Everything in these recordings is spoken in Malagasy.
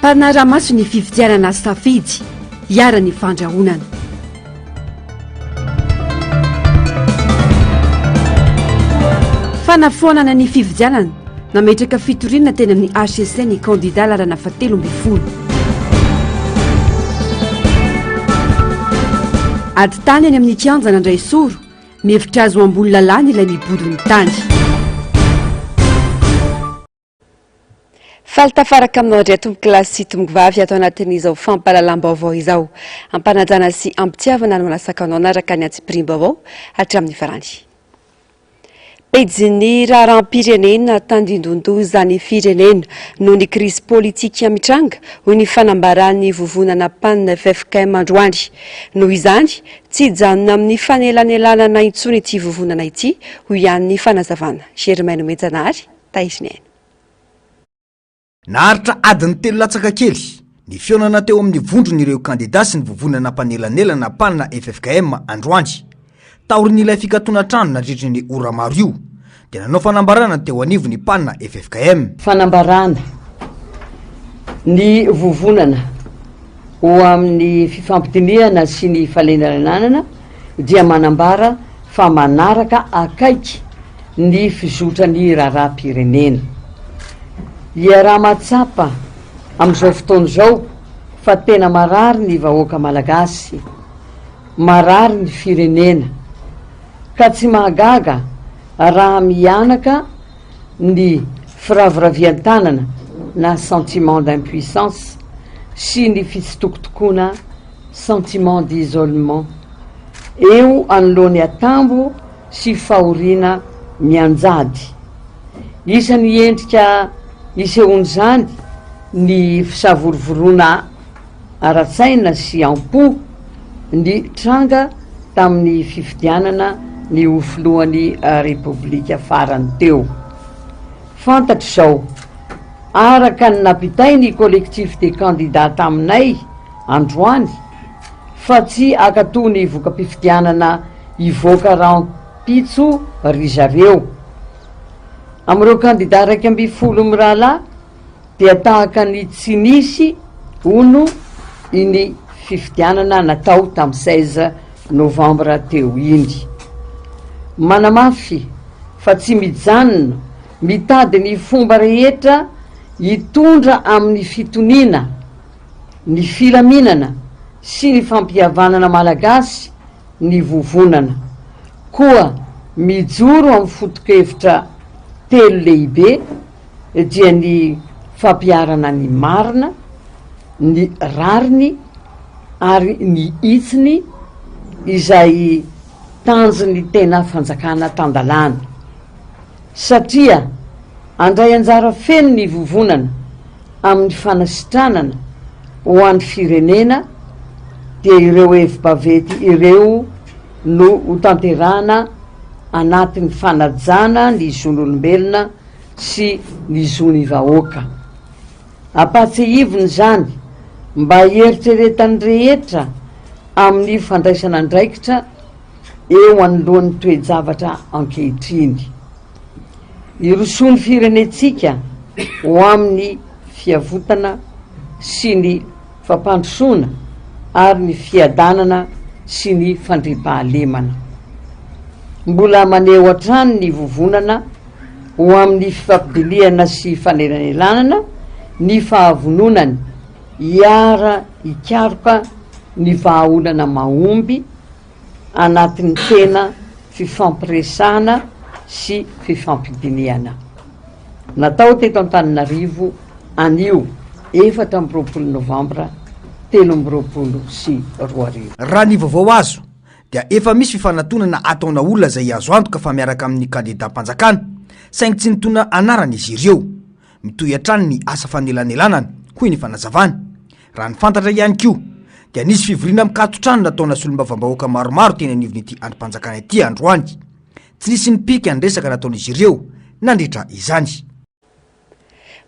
Mpanara-maso ny fifidianana Safidy, iharan'ny fandrahonana. Fanafoanana ny fifidianana, nametraka fitoriana teny amin'ny hcc ny kandida laharana faha 13. Ady tany any amin'ny kianja Andraisoro, mihevitra azy ho ambony lalàna ilay mibodo ny tany. Faly tafaraka aminao indray tompokolahy sy tompokovavy ato anatin'izao fampahalalam-baovao izao. Ampanajana sy ampitiavana no manasaka anao hanaraka ny antsipiriam-baovao hatramin'ny farany. Pejin'ny raharaham-pirenena tandindon-doza ny firenena noho ny krizy politika mitranga, hoy ny fanambaran'ny vovonana Pan ffkm androany. Noho izany, tsy hijanona amin'ny fanelanelanana intsony ity vovonana ity, hoy ihany ny fanazavana. Germain Nomenjanahary. Tahirin'aina. Naharitra adiny telo latsaka kely ny fihaonana teo amin'ny vondron'ireo kandida sy ny vovonana mpanelanelana PAN ffkm androany. Taorian'ilay fikatonan-trano nandritry ny ora maro io dia nanao fanambarana ny teo anivon'ny PAN ffkm. Fanambarana ny vovonana ho amin'ny fifampidinihana sy ny falenalenanana dia manambara fa manaraka akaiky ny fizotran'ny raharaham-pirenena. Iaraha-mahatsapa amin'izao fotoana izao fa tena marary ny vahoaka malagasy, marary ny firenena, ka tsy mahagaga raha mihanaka ny firaviravian-tanana na sentiment d'impuissance sy ny fitsitokotokoana sentiment d'isolement eo anoloan'ny atambo sy fahoriana mianjady. Isan'ny endrika isehoan'izany ny fisavorovoroana ara-tsaina sy am-po ny tranga tamin'ny fifidianana ny ho filohan'ny Repoblika farany teo. Fantatra izao, araka ny nampitain'ny Collectif des candidats taminay androany, fa tsy hankatò ny voka-pifidianana Hivoaka rahampitso ry zareo. Amin'ireo kandida 11 mirahalahy dia tahaka ny tsy nisy hono iny fifidianana natao tamin'ny 16 novambra teo iny. Manamafy fa tsy mijanona mitady ny fomba rehetra hitondra amin'ny fitoniana, ny filaminana sy ny fampihavanana malagasy ny vovonana. Koa mijoro amin'ny foto-kevitra telo lehibe dia ny fampiharana ny marina, ny rariny ary ny hitsiny izay tanjon'ny tena fanjakana tan-dalàna. Satria handray anjara feno ny vovonana amin'ny fanasitranana ho an'ny firenena dia ireo hevi-baventy ireo no hotanterahana anatin'ny fanajana ny zon'olombelona sy ny zon'ny vahoaka. Ampahatsiahivina izany mba hieritreretan'ny rehetra amin'ny fandraisana andraikitra eo anoloan'ny toe-javatra ankehitriny. Hirosoan'ny firenentsika ho amin'ny fiavotana sy ny fampandrosoana ary ny fiadanana sy ny fandriampahalemana. Mbola maneho hatrany ny vovonana ho amin'ny fifampidinihana sy fanelanelanana ny fahavononany hiara-hikaroka ny vahaolana mahomby anatin'ny tena fifampiresahana sy fifampidinihana. Natao teto Antananarivo anio 24 novambra 2023. Raha ny vaovao azo dia efa misy fifanatonana ataona olona izay azo antoka fa miaraka amin'ny kandidam-panjakana saingy tsy nitondra anarana izy ireo. Mitohy hatrany ny asa fanelanelanana, hoy ny fanazavana. Raha ny fantatra ihany koa dia nisy fivoriana mikaton-trano nataona solombavambahoaka maromaro teny anivon'ity andrim-panjakana ity androany. Tsy nisy nipika ny resaka nataon'izy ireo nandritra izany.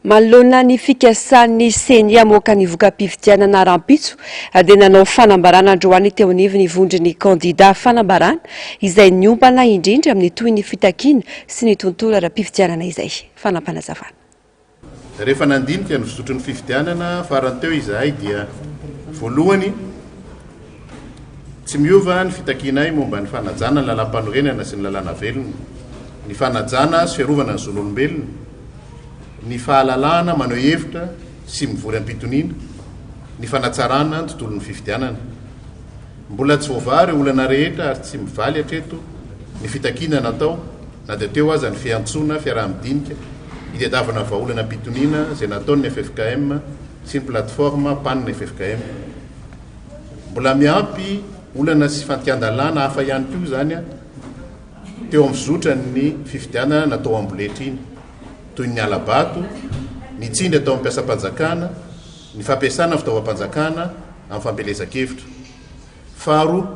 Manoloana ny fikasan'ny Ceni hamoaka ny voka-pifidianana rahampitso dia nanao fanambarana androany teo anivon'ny vondron'ny kandida fanambarana izay niompana indrindra amin'ny tohin'ny fitakiana sy ny tontolo ara-pifidianana izay. Fanapanazavana. Rehefa nandinika ny fizotry ny fifidianana farany teo izahay dia voalohany, tsy miova ny fitakianay momba ny fanajana ny lalàmpanorenana sy ny lalàna velona, ny fanajana sy fiarovana ny zon'olombelona, ny fahalalahana maneho hevitra sy mivory am-pitoniana, ny fanatsarana ny tontolon'ny fifidianana. Mbola tsy voavaha ireo olana rehetra ary tsy mivaly hatreto ny fitakiana natao na dia teo aza ny fiantsoana fiaraha-midinika hitadiavana vahaolana am-pitoniana izay nataon'ny ffkm sy ny plateforme Pan ffkm. Mbola miampy olana sy fandikan-dalàna hafa ihany koa izany teo amin'ny fizotran'ny fifidianana natao amboletra iny, toy ny hala-bato, ny tsindry atao amin'ny mpiasam-panjakana, ny fampiasana fitaovam-panjakana amin'ny fampielezan-kevitra. Faharoa,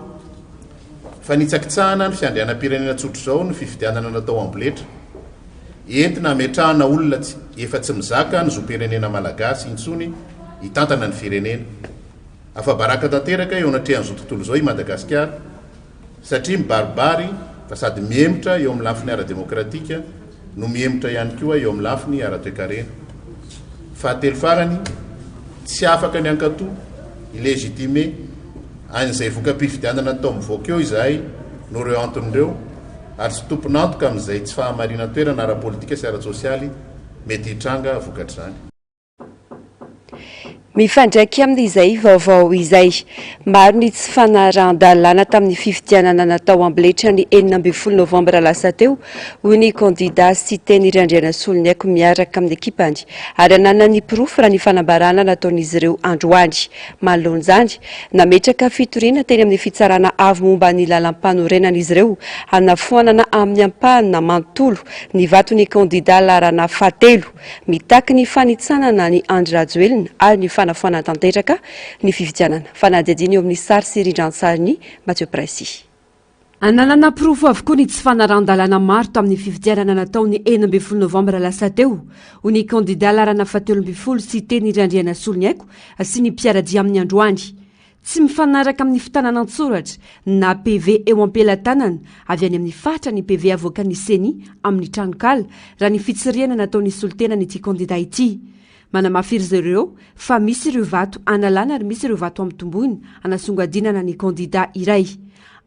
fanitsakitsahana ny fiandrianam-pirenena tsotr'izao ny fifidianana natao amboletra, entina hametrahana olona tsy efa tsy mizaka ny zom-pirenena malagasy intsony hitantana ny firenena. Afa-baraka tanteraka eo anatrehan'izao tontolo izao i Madagasikara, satria mibaribary fa sady mihemotra eo amin'ny lafiny ara-demokratika no mihemotra ihany koa eo amin'ny lafiny ara-toekarena. Fahatelo farany, tsy afaka ny hankatò, hi-légitimer, an'izay voka-pifidianana atao mivoaka eo izahay noho ireo antony ireo ary tsy tompon'antoka amin'izay tsy fahamarinan-toerana ara-politika sy ara-tsosialy mety hitranga vokatr'izany. Mifandraika amin'izay vaovao izay, maro ny tsy fanarahan-dalàna tamin'ny fifidianana natao amboletra ny 16 novambra lasa teo, hoy ny kandida Siteny Randrianasoloniaiko miaraka amin'ny ekipany, ary ananany porofo raha ny fanambarana nataon'izy ireo androany. Manoloana izany, nametraka fitoriana teny amin'ny fitsarana avo momba ny lalàmpanorenana izy ireo hanafoanana amin'ny ampahany na manontolo ny vaton'ny kandida laharana fahatelo. Mitaky ny fanitsanana an'i Andry Rajoelina ary ny fanafoanana tanteraka ny fifidianana. Fanadihadiana eo amin'ny sary sy rindran-tsarin'i Mathieu Pressy. Ananana porofo avokoa ny tsy fanarahan-dalàna maro tamin'ny fifidianana natao ny 16 novambra lasa teo, hoy ny kandidà laharana fahatelo ambin'ny folo Siteny Randrianasoloniaiko sy ny mpiara-dia aminy androany. Tsy mifanaraka amin'ny fitanana an-tsoratra na PV eo am-pelatanana avy any amin'ny faritra ny PV avoakan'ny Ceni amin'ny tranonkala, raha ny fitsirihana nataon'ny solontenan'ity kandida ity. Manamafy ry zareo fa misy ireo vato analana ary misy ireo vato ampitomboina hanasongadinana ny kandida iray.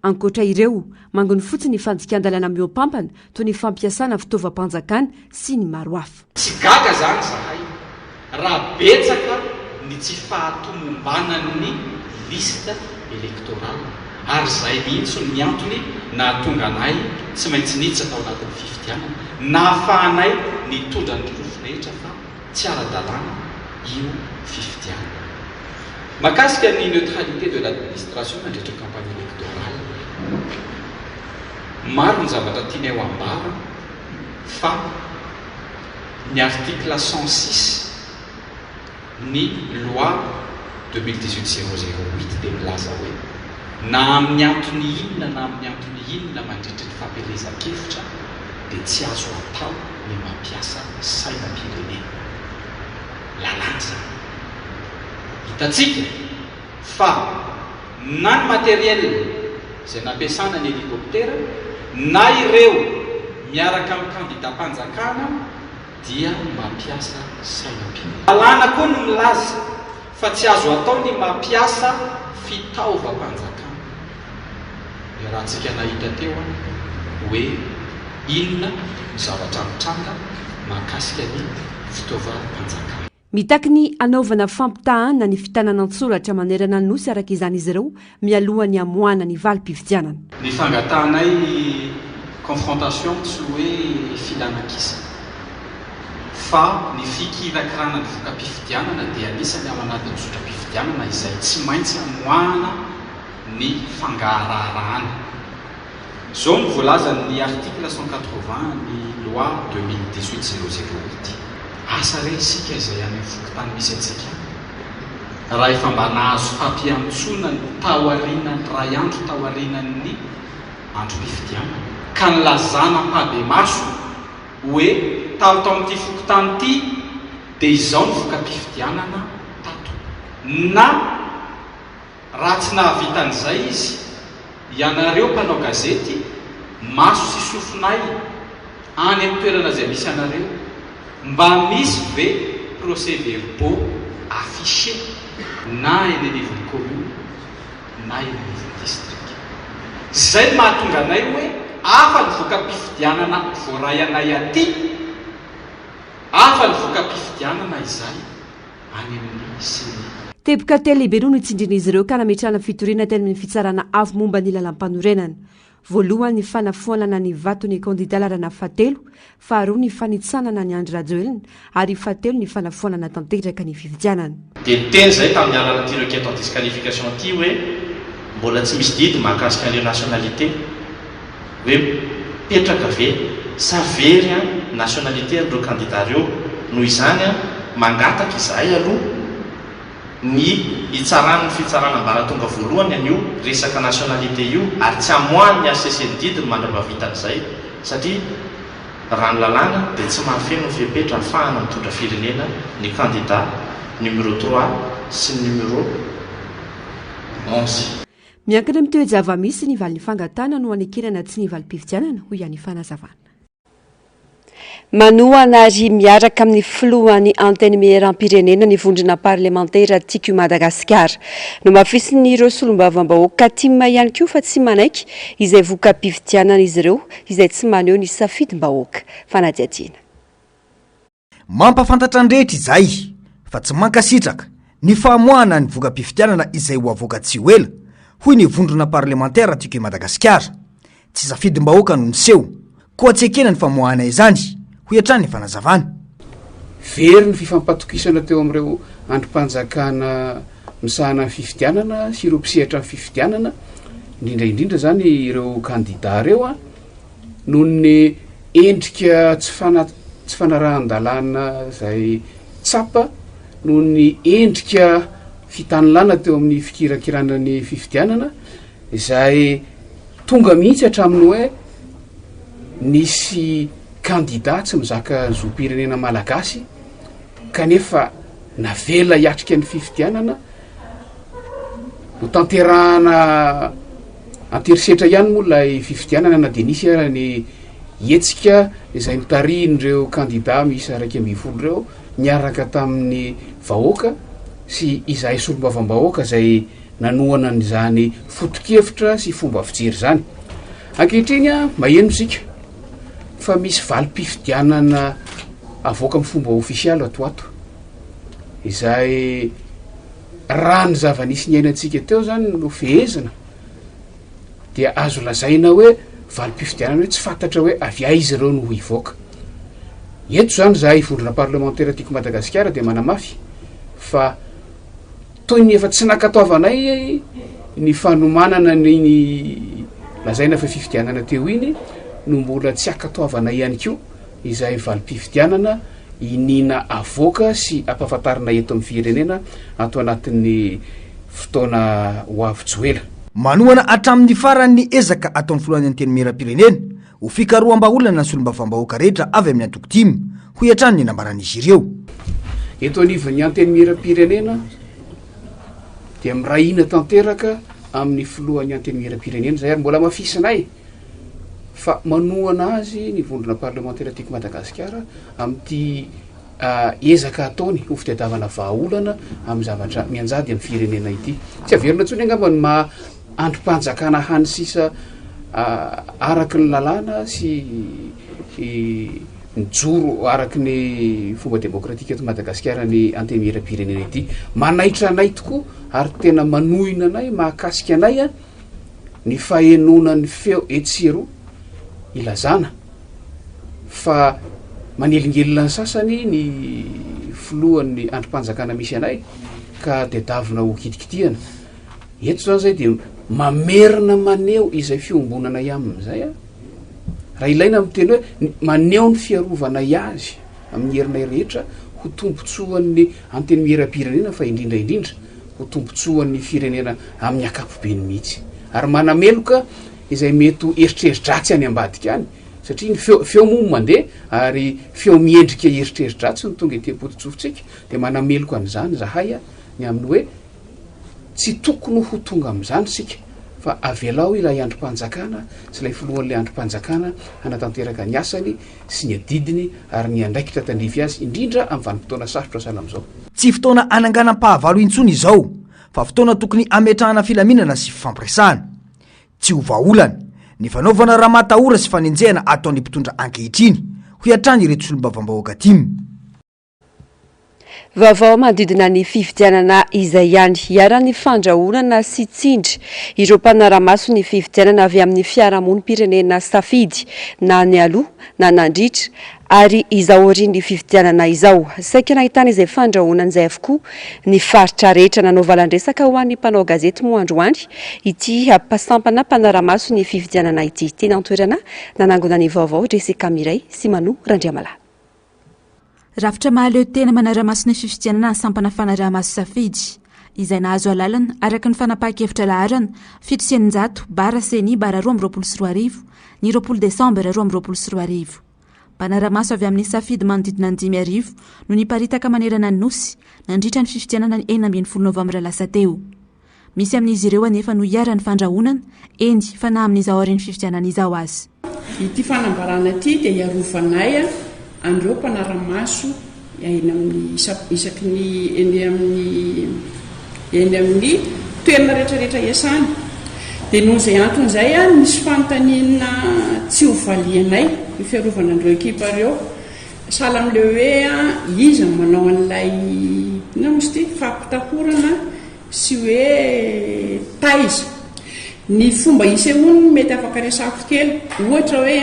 Ankoatra ireo, manginy fotsiny ny fandikan-dalàna mihoampampana toy ny fampiasana fitaovam-panjakana sy ny maro hafa. Tsy gaga izany izahay raha betsaka ny tsy fahatomombanan'ny liste électorale ary izay mihitsy no antony nahatonga anay tsy maintsy niditra tao anatin'ny fifidianana, nahafahanay nitondra ny porofo rehetra fa tsy ara-dalàna io fifidianana. Mahakasika ny neutralité de l'administration nandritra ny campagne électorale, maro ny zavatra tianay ho ambara fa ny article 106 ny loi 2018 008 dia milaza hoe na amin'ny antony inona na amin'ny antony inona mandritry ny fampielezan-kevitra dia tsy azo atao ny mampiasa sainam-pirenena. Lalàna izany. Hitantsika fa na ny matériel izay nampiasana ny hélicoptère na ireo miaraka amin'ny kandidam-panjakana dia mampiasa sainam-pirenena. Lalàna koa no milaza fa tsy azo atao ny mampiasa fitaovam-panjakana. Iarahantsika nahita teo hoe inona no zavatra nitranga mahakasika ny fitaovam-panjakana. Mitaky ny hanaovana fampitahana ny fitanana an-tsoratra manerana ny Nosy araka izany izy ireo mialohan'ny hamoahana ny valim-pifidianana. Ny fangatahanay confrontation tsy hoe filana kisa fa ny fikirakirana ny voka-pifidianana dia anisany ao anatin'ny zotram-pifidianana izay tsy maintsy hamoahana ny fangaharaharahana. Izao no voalazan'ny article 180 ny loi 2018 008. Asa re isika izay any amin'ny fokontany misy antsika any, raha efa mba nahazo fampiantsoana ny taorianan'ny iray andro taorianan'ny androm-pifidianana, ka nilazana ampahibemaso hoe tato amin'ity fokontany ity dia izao ny voka-pifidianana tato, na Raha tsy nahavita an'izay izy, ianareo mpanao gazety, maso sy sofinay any amin'ny toerana izay misy anareo, mba misy ve? procès verbaux affichés na eny anivon'ny commune na eny anivon'ny district. Izay no mahatonga anay hoe hafa ny voka-pifidianana voaray anay aty, hafa ny voka-pifidianana izay any amin'ny ceni. Teboka telo lehibe no notsindrin'izy ireo ka nametrahana fitoriana teny amin'ny Fitsarana Avo momba ny Lalàmpanorenana. Voalohany ny fanafoanana ny vaton'ny kandida laharana fahatelo, faharoa ny fanitsanana an'i Andry Rajoelina ary fahatelo ny fanafoanana tanteraka ny fifidianana. Dia niteny izahay tamin'ny alalan'ity requête en disqualification ity hoe mbola tsy misy didy mahakasika an'ireo nationalité hoe mipetraka ve sa very an nationalité an'ireo candidats ireo. Noho izany an, mangataka izahay aloha ny hitsaran'ny fitsarana ambaratonga voalohany an'io resaka nationalité io ary tsy hamoahan'ny HCC ny didiny mandra-pahavitan'izay satria raha ny lalàna dia tsy mahafeno ny fepetra ahafahana mitondra firenena ny kandida numéro trois sy ny numéro 11. Miankina amin'ny toe-java-misy ny valin'ny fangatahana no hanekena na tsia ny valim-pifidianana, hoy ihany ny fanazavana. Manohana ary miaraka amin'ny filohan'ny Antenimierampirenena ny vondrona parlemantera Tiako i Madagasikara. Nomafisin'ireo solombavambahoaka tim ihany koa fa tsy manaiky izay voka-pifidianana izy ireo izay tsy maneho ny safidim-bahoaka. Fanadihadiana. Mampahafantatra ny rehetra izahay fa tsy mankasitraka ny famoahana ny voka-pifidianana izay ho avoaka tsy ho ela, hoy ny vondrona parlemantera Tiako i Madagasikara. Tsy safidim-bahoaka no niseho, koa tsy ekena ny famoahana izany, hoy hatrany ny fanazavana. Very ny fifampatokisana teo amin'ireo andrim-panjakana misahana ny fifidianana sy ireo mpisehatra amin'ny fifidianana, indrindra indrindra izany ireo kandida ireo, noho ny endrika tsy fana- tsy fanarahan-dalàna izay tsapa, noho ny endrika fitanilana teo amin'ny fikirakirana ny fifidianana izay tonga mihitsy hatramin'ny hoe nisy kandida tsy mizaka zom-pirenena malagasy kanefa navela hiatrika ny fifidianana Notanterahana an-terisetra ihany moa ilay fifidianana na dia nisy ara ny hetsika izay notarihin'ireo kandida miisa 11 ireo niaraka tamin'ny vahoaka sy izahay solombavambahoaka izay nanohana an'izany foto-kevitra sy fomba fijery izany. Ankehitriny maheno isika fa misy valim-pifidianana avoaka amin'ny fomba ofisialy ato ho ato izay Raha ny zava-nisy niainantsika teo zany no fehezina dia azo lazaina hoe valim-pifidianana hoe tsy fantatra hoe avy aiza ireo no hivoaka. Eto zany izahay vondrona parlemantera Tiako Madagasikara dia manamafy fa toy ny efa tsy nankatoavanay ny fanomanana an'iny lazaina fa fifidianana teo iny no mbola tsy ankatoavanay ihany koa izay valim-pifidianana iniana avoaka sy ampahafantarina eto amin'ny firenena ato anatin'ny fotoana ho avy tsy ho ela. Manohana hatramin'ny farany ny ezaka ataon'ny filohan'ny Antenimierampirenena ho fikaroham-bahaolana ny solombavambahoaka rehetra avy amin'ny antoko tim, hoy hatrany ny nambaran'izy ireo. Eto anivon'ny Antenimierampirenena dia miray hina tanteraka amin'ny filohan'ny Antenimierampirenena izay ary mbola hamafisinay fa manohana azy ny vondrona parlemantera Tiako Madagasikara amin'ity ezaka ataony ho fitadiavana vahaolana amin'ny zavatra mianjady amin'ny firenena ity. Tsy averina intsony angamba ny maha andrim-panjakana hany sisa araka ny lalàna sy mijoro araka ny fomba demokratika eto Madagasikara ny Antenimierampirenena ity. Manaitra anay tokoa ary tena manohina anay mahakasika anay ny fahenoana ny feo etsy sy eroa ilazana fa manelingelina ny sasany ny filohan'ny andrim-panjakana misy anay ka tedavina ho kitikitihana. Eto izany izay dia mamerina maneho izay fiombonanay aminy izay a. Raha ilaina miteny hoe maneho ny fiarovanay azy amin'ny herinay rehetra ho tombontsoan'ny Antenimierampirenena fa indrindra indrindra ho tombontsoan'ny firenena amin'ny ankapobeny mihitsy ary manameloka izay mety ho eritreri-dratsy any ambadika any satria ny feo feo moa mandeha ary feo miendrika eritreri-dratsy no tonga ety am-pototsofintsika dia manameloka an'izany izahay ny amin'ny hoe tsy tokony ho tonga amin'izany isika. fa avelao ilay andrim-panjakana sy ilay filohan'ilay andrim-panjakana hanatanteraka ny asany sy ny adidiny ary ny andraikitra tandrify azy, indrindra amin'ny vanim-potoana sarotra sahala amin'izao. Tsy fotoana hananganam-pahavalo intsony izao fa fotoana tokony hametrahana filaminana sy fifampiresahana. Tsy ho vahaolana ny fanaovana ramatahora sy fanenjehana ataon'ny mpitondra ankehitriny, hoy hatrany ireto solombavambahoaka tim. Vaovao manodidina ny fifidianana izay ihany. Iharan'ny fandrahonana sy tsindry ireo mpanara-maso ny fifidianana avy amin'ny fiarahamonim-pirenena Safidy na nialoha na nandritra ary izao aorian'ny fifidianana izao. Saika nahitana izay fandrahonana izay avokoa ny faritra rehetra. Nanao valan-dresaka ho an'ny mpanao gazety moa androany ity sampana mpanara-maso ny fifidianana ity. Teny an-toerana nanangona ny vaovao Jessica Mireille sy Manu Randriamalala. Rafitra mahaleo tena manara-maso ny fifidianana ny sampana fanaraha-maso Safidy, izay nahazo alalana araka ny fanapahan-kevitra laharana 607 bara Ceni bara 2022 ny 20 desambra 2022. Mpanara-maso avy amin'ny Safidy manodidina ny 5000 no niparitaka manerana ny Nosy nandritra ny fifidianana ny 16 novambra lasa teo. Misy amin'izy ireo anefa no iharan'ny fandrahonana, eny fa na amin'izao aorian'ny fifidianana izao aza. Ity fanambarana ity dia hiarovanay an'ireo mpanara-maso eny amin'ny isaky ny eny amin'ny eny amin'ny toerana rehetra rehetra iasany. Dia noho izay antony izay, nisy fanontaniana tsy ho valianay ny fiarovana an'ireo ekipa ireo. Sahala amin'ilay hoe iza no manao an'ilay inona moa izy ity fampitahorana sy hoe taiza. Ny fomba isehoany no mety afaka resahako kely. Ohatra hoe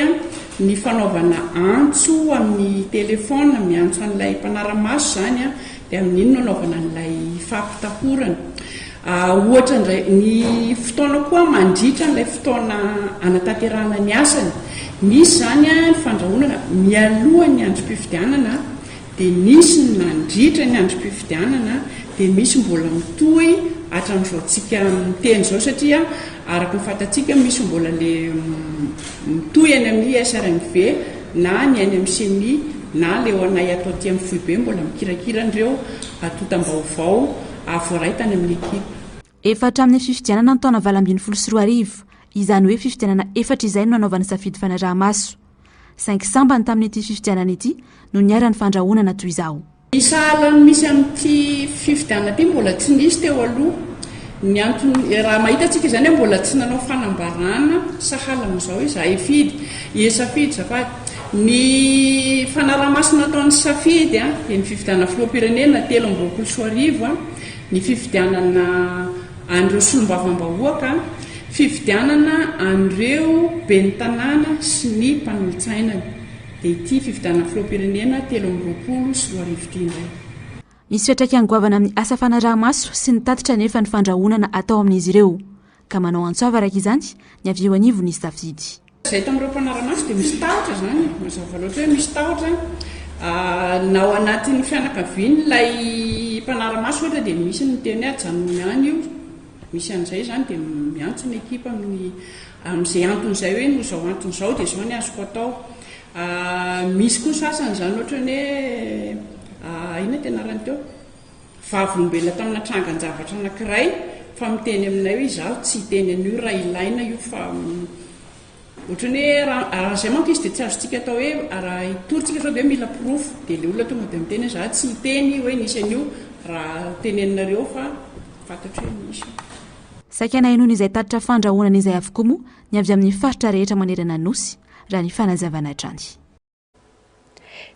ny fanaovana antso amin'ny telephone, miantso an'ilay mpanara-maso izany dia amin'iny no anaovana an'ilay fampitahorana. Ohatra indray, ny fotoana koa mandritra an'ilay fotoana anatanterahana ny asany. Misy izany ny fandrahonana mialohan'ny androm-pifidianana dia nisy ny nandritra ny androm-pifidianana dia misy mbola mitohy hatramin'izao tsika miteny izao satria araka ny fantatsika misy mbola le mitohy any amin'ny SRMV na ny any amin'ny ceni na le ho anay ato aty amin'ny foibe mbola mikirakira an'ireo antontam-baovao voaray tany amin'ny ekipa. Efa hatramin'ny fifidianana ny taona 2018, izany hoe fifidianana efatra izay no nanaovan'ny safidy fanaraha-maso. Saingy sambany tamin'ity fifidianana ity no niharan'ny fandrahonana toy izao. Ny sahala ny misy amin'ity fifidianana ity mbola tsy nisy teo aloha. Ny antony, raha mahita antsika izany hoe mbola tsy nanao fanambarana sahala amin'izao izahay hifidy, i Safidy azafady. Ny fanaraha-maso nataon'ny Safidy dia ny fifidianana filoham-pirenena 2023, ny fifidianana an'ireo solombavambahoaka, fifidianana an'ireo ben'ny tanàna sy ny mpanolotsainany, dia ity fifidianana filoham-pirenena 2023 ity indray. Misy fiantraikany goavana amin'ny asa fanaraha-maso sy ny tatitra anefa ny fandrahonana atao amin'izy ireo, ka manao antso avo araka izany ny avy eo anivon'ny Safidy. Izay tamin'ireo mpanara-maso dia misy tahotra izany e, mazava loatra hoe misy tahotra na ao anatin'ny fianakavian'ilay mpanara-maso ohatra dia misy ny miteny hoe ajanony any io, misy an'izay izany dia miantso ny ekipa amin'ny amin'izay antony izay hoe noho izao antony izao dia izao ny azoko atao. Misy koa sasany izany ohatra ny hoe inona ty anarany teo? Vavolombelona tamina trangan-javatra anankiray fa miteny aminay hoe izaho tsy hiteny an'io raha ilaina io fa ohatran'ny hoe raha izay manko izy dia tsy azontsika atao hoe raha hitory tsika sao dia hoe mila porofo dia ilay olona tonga dia miteny hoe izaho tsy hiteny hoe nisy an'io raha teneninareo fa fantatro hoe nisy. Saika nahenoana izay tatitra fandrahonana izay avokoa moa ny avy amin'ny faritra rehetra manerana ny Nosy, raha ny fanazavana hatrany.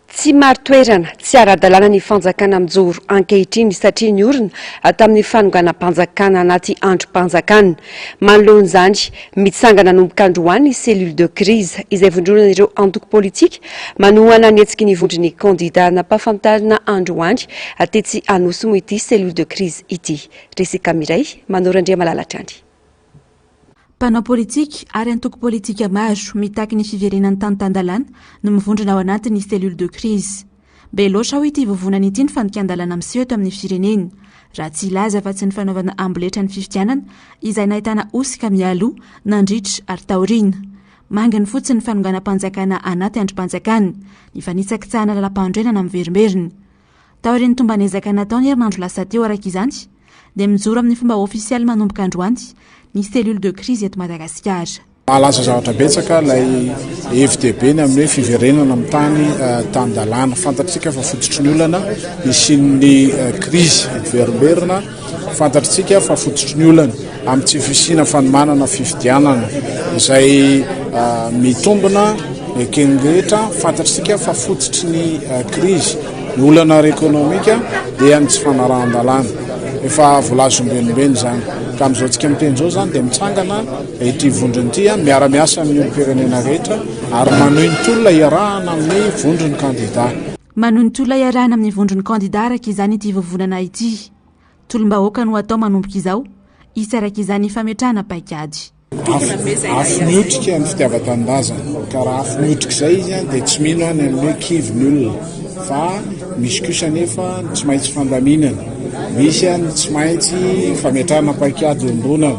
Tsy marin-toerana, tsy ara-dalàna ny fanjakana mijoro ankehitriny satria niorina tamin'ny fanonganam-panjakana anaty andrim-panjakana. Manoloana izany, mitsangana nanomboka androany ny cellule de crise izay vondronan'ireo antoko politika manohana ny hetsiky ny vondron'ny kandida nampahafantarina androany tetsy Anosy moa ity cellule de crise ity. Jessica Mireille, Manoro Andriamalala hatrany. Mpanao politika ary antoko politika maro mitaky ny fiverenan'ny tany tan-dalàna no mivondrona ao anatin'ny cellule de crise. Be loatra hoy ity vovonana ity ny fandikan-dalàna miseho eto amin'ny firenena. Raha tsy hilaza afa-tsy ny fanaovana amboletra ny fifidianana izay nahitana hosoka mialoha, nandritra ary taoriana. Manginy fotsiny ny fanonganam-panjakana anaty andrim-panjakana, ny fanitsakitsahana lalam-panorenana miverimberina. Taorian'ny tomban'ezaka natao ny herinandro lasa teo araka izany dia mijoro amin'ny fomba ofisialy manomboka androany ny cellule de crise eto Madagasikara. Mahalaza zavatra betsaka ilay hevi-dehibe ny amin'ny hoe fiverenana amin'ny tany tan-dalàna. Fantatritsika fa fototry ny olana hisian'ny krizy miverimberina, fantatritsika fa fototry ny olana amin'ny tsy fisiana fanomanana fifidianana izay mitombina eken'ny rehetra, fantatritsika fa fototry ny krizy, ny olana ara-ekonomika dia ny tsy fanarahan-dalàna. Efa voalaza ombenimbeny izany. Ka amin'izao tsika miteny izao izany dia mitsangana ity vondrona ity miara-miasa amin'ny olom-pirenena rehetra ary manohy ny tolona iarahana amin'ny vondron'ny kandidà. Manohy ny tolona iarahana amin'ny vondron'ny kandidà araka izany ity vovonana ity. Tolom-bahoaka no atao manomboka izao, hisy araka izany ny fametrahana paikady. Afo miotrika ny fitiavan-tanindrazana, ka raha afo miotrika izay izy dia tsy mino aho ny amin'ny hoe kivy ny olona, fa misy kosa anefa ny tsy maintsy fandaminana, misy ny tsy maintsy fametrahana paikady iombonana.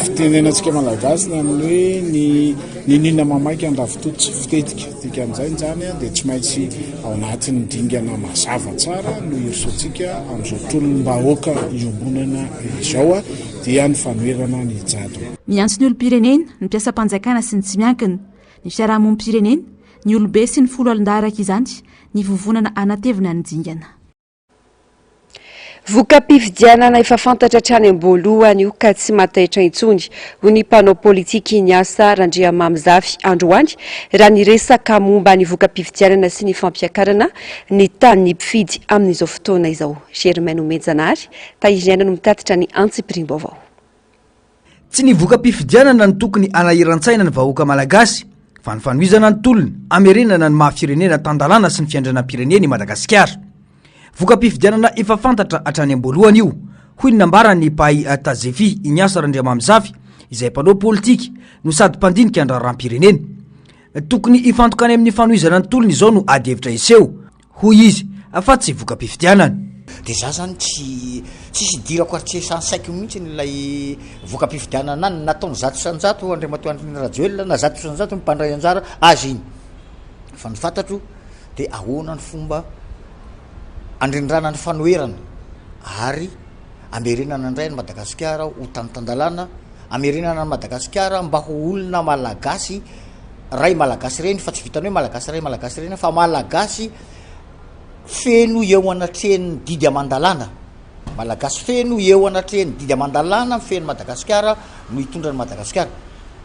Fitenenantsika malagasy ny amin'ny hoe ny niniana mamaika ny ravitoto tsy fitetika, dikan'izay izany dia tsy maintsy ao anatin'ny dingana mazava tsara no hirosoantsika amin'izao tolom-bahoaka iombonana izao. dia ny fanoherana ny jadona. Miantso ny olom-pirenena, ny mpiasam-panjakana sy ny tsy miankina, ny fiarahamonim-pirenena, ny olobe sy ny foloalindahy araka izany, ny vovonana hanatevina ny dingana. Voka-pifidianana efa fantatra hatrany am-boalohany io ka tsy mahataitra intsony, hoy ny mpanao politika Ignace Randriamamizafy androany raha niresaka momba ny voka-pifidianana sy ny fampiakarana ny tahan'ny mpifidy amin'izao fotoana izao. Germain Nomenjanahary Tahiriana no mitatitra ny antsipiriam-baovao. Tsy ny voka-pifidianana no tokony hanahiran-tsaina ny vahoaka malagasy fa ny fanohizana ny tolona hamerenana ny maha firenena tan-dalàna sy ny fiandrianam-pirenena i Madagasikara. Voka-pifidianana efa fantatra hatrany am-boalohany io, hoy ny nambaran'ny mpahay Tazefi Ignace Randriamamizafy, izay mpanao politika no sady mpandinika ny raharaham-pirenena. Tokony hifantoka any amin'ny fanohizana ny tolona izao no adihevitra hiseho, hoy izy, fa tsy voka-pifidianana. Dia za zany tsy tsisy idirako ary tsy esan-tsaiko mihitsy ilay voka-pifidianana any, nataony 100% Andriamatoa Andry Rajoelina na 100% ny mpandray anjara azy iny, fa ny fantatro dia ahoana ny fomba andrindrana ny fanoherana ary amerenana indray an'i Madagasikara ho tany tan-dalàna, Amerenana an'i Madagasikara mba ho olona Malagasy ray Malagasy reny fa tsy vitan'ny hoe Malagasy ray Malagasy reny fa Malagasy feno eo anatrehan'ny didy aman-dalàna. Malagasy feno eo anatrehan'ny didy aman-dalàna mifehy an'i Madagasikara no hitondra an'i Madagasikara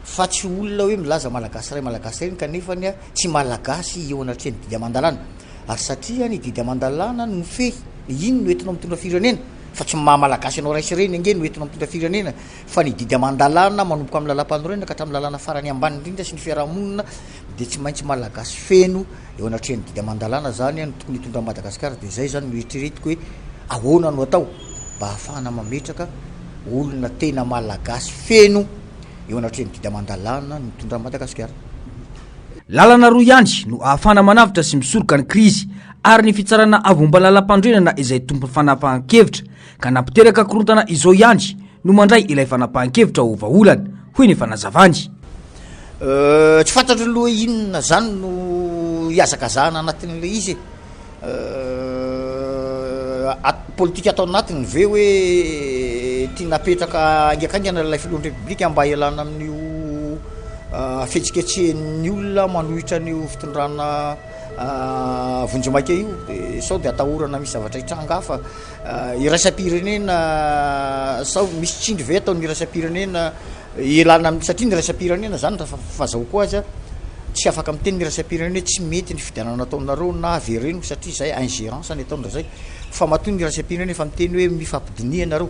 fa tsy olona hoe milaza Malagasy ray Malagasy reny kanefa ny tsy Malagasy eo anatrehan'ny didy aman-dalàna. Ary satria ny didy aman-dalàna no mifehy, iny no entinao mitondra firenena. Fa tsy ny maha malagasy anao ray sy reny ange no entina mitondra firenena fa ny didy aman-dalàna manomboka amin'ny lalàmpanorenana ka hatramin'ny lalàna farany ambany indrindra sy ny fiarahamonina dia tsy maintsy malagasy feno eo anatrehan'ny didy aman-dalàna zany no tokony hitondra an'i Madagasikara dia zay zany no eritreretiko hoe ahoana no atao mba hahafahana mametraka olona tena malagasy feno eo anatrehan'ny didy aman-dalàna no mitondra an'i Madagasikara. Lalana roa ihany no ahafahana manavotra sy misoroka ny krizy ary ny fitsarana avo momba ny lalampanorenana izay tompon'ny fanapahan-kevitra ka nampiteraka korontana izao ihany no mandray ilay fanapahan-kevitra ho vahaolana, hoy ny fanazavany. Tsy fantatro aloha hoe inona izany no hihazakazahana anatin'ilay izy e. Politika atao anatiny ve hoe tiana apetraka haingakaingana ilay filohan'ny Repoblika mba hialana amin'io fihetsiketsehan'ny olona manohitra an'io fitondrana vonjimaika io? Dia sao dia atahorana misy zavatra hitranga hafa iraisam-pirenena, sao misy tsindry ve ataon'ny iraisam-pirenena Ialana amin'ny, satria ny iraisam-pirenena zany raha fahazahoako azy tsy afaka miteny ny iraisam-pirenena hoe tsy mety ny fifidianana nataonareo na avereno satria zay ingérence ny ataony zay, fa matoa ny iraisam-pirenena efa miteny hoe mifampidiniha nareo